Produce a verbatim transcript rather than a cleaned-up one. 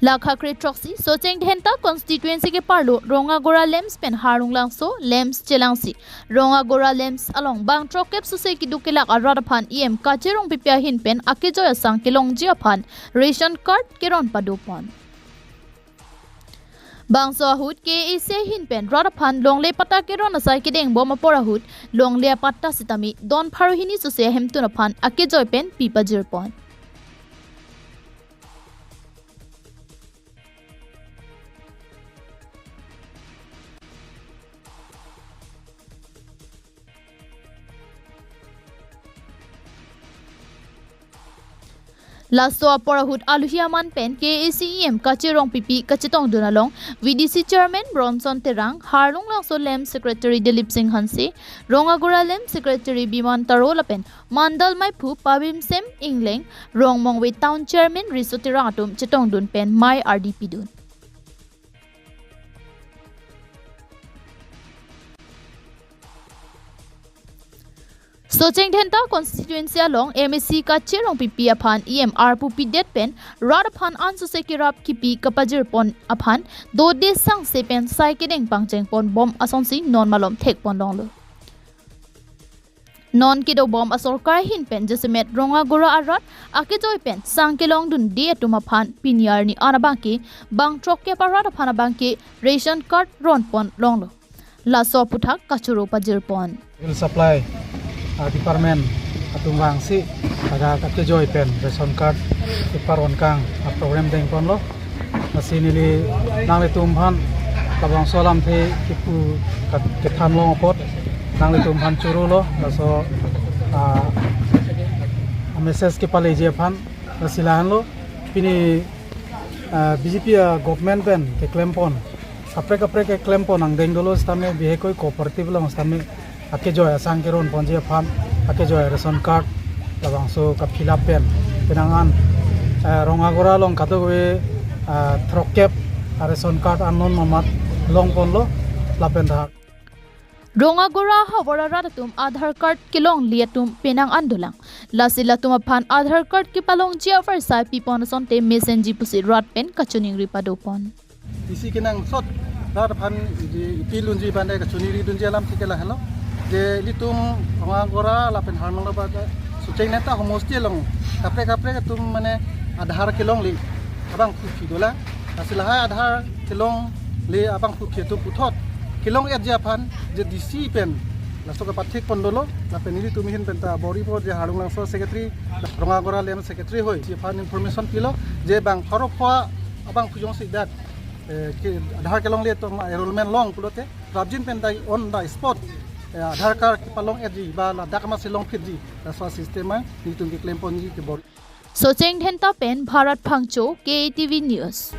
Lakha kre throksi Socheng Dhenta constituency keparlo Rongagora LAMPS pen Harlunglangso LAMPS chelangsi Rongagora LAMPS along bang throkkep suse keduk kelak arat aphan E M Kache Rongpipi ahin pen akejoi asang kelongji aphan ration card keron padopon. Bangso ahut K A A C ahin pen rat aphan longle patta keron asai kedengbom apor ahut longle apatta sitame don pharo hini suse ahemtun aphan akejoi pen pi pajirpon. Laso apor ahut aluhi aman pen K A A C E M Kache Rongpipi kachetongdun along V D C Chairman Bronson Terang, Harlunglangso LAMPS Secretary Dilip Singh Hanse, Rongagora LAMPS Secretary Biman Taro lapen Mandal Maiphu Pabimsem Ingleng, Rongmongve Town Chairman Riso Terang atum chetongdun pen mei ardi pidun. Socheng Dhenta constituency along M A C Kache Rongpipi aphan E M arpu pidet pen rat aphan ansose kerap kipi kapajirpon aphan dode sangse pen sai kedeng pangchengpon bom asonsi non malom thekpon longlo. Non kedobom asorkar ahin pen jasemet Rongagora arat akejoi pen sang kelongdunde atum aphan pini arni an abangke bang throkkep arat aphan abangke ration card ronpon longlo. Laso aphuthak kachoro pajirpon. Civil Supply, ah, Department atum vangsi laga akejoi pen ration card keparonkang aprogram dengponlo. Lasi neli nanglitum aphan labangso alamthe kipu kat-, kethan long apot nanglitum aphan chorolo, laso, ah, message kepaleji aphan. Lasi lahenlo pini, ah, B J P a government pen keklempon, kaprek kaprek keklempon angdeng dolo sitame bihekoi cooperative along sitame akejoi asang keronponji aphan, akejoi ration card, labangso ka-fill up pen penang an, eh, Rongagora along kadokave, eh, throkkep a-ration card an non mamat longponlo lapen dak. Rongagora havar arat atum Aadhaar card kelongle atum penang an dolang. Lasi latum aphan Aadhaar card kepalongji avarsai pipon asonte mesenji pusi rat pen kachiningri padopon. Isi kenangsot rat aphan ipidunji bande kachiningridunji alamthe ke lahelo. Je ilitum Rongagora lapen Harlung lapen Socheng Dhenta homosti along kaprek kaprek atum mane Aadhaar kelongle abangphu aphi dolang. Lasi lahai Aadhaar kelongle abangphu aphi atum puthot kelong-etji aphan je D C pen laso kapathekpon dolo lapen ilitum ahin penta bor-ibor je Harlunglangso secretary, Rongagora LAMPS secretary hoi si aphan information pilo je bang pharo pho abangphu jongsi dak, eh, ke Aadhaar kelongle atum enrollment long pulote prapjin pen dai on the spot, eh, Aadhaar card kepalong-etji ba ladak masi longphitji laso system a nelitum keklemponji ke bor. Socheng Dhenta pen Bharat Phangcho, K A T V News.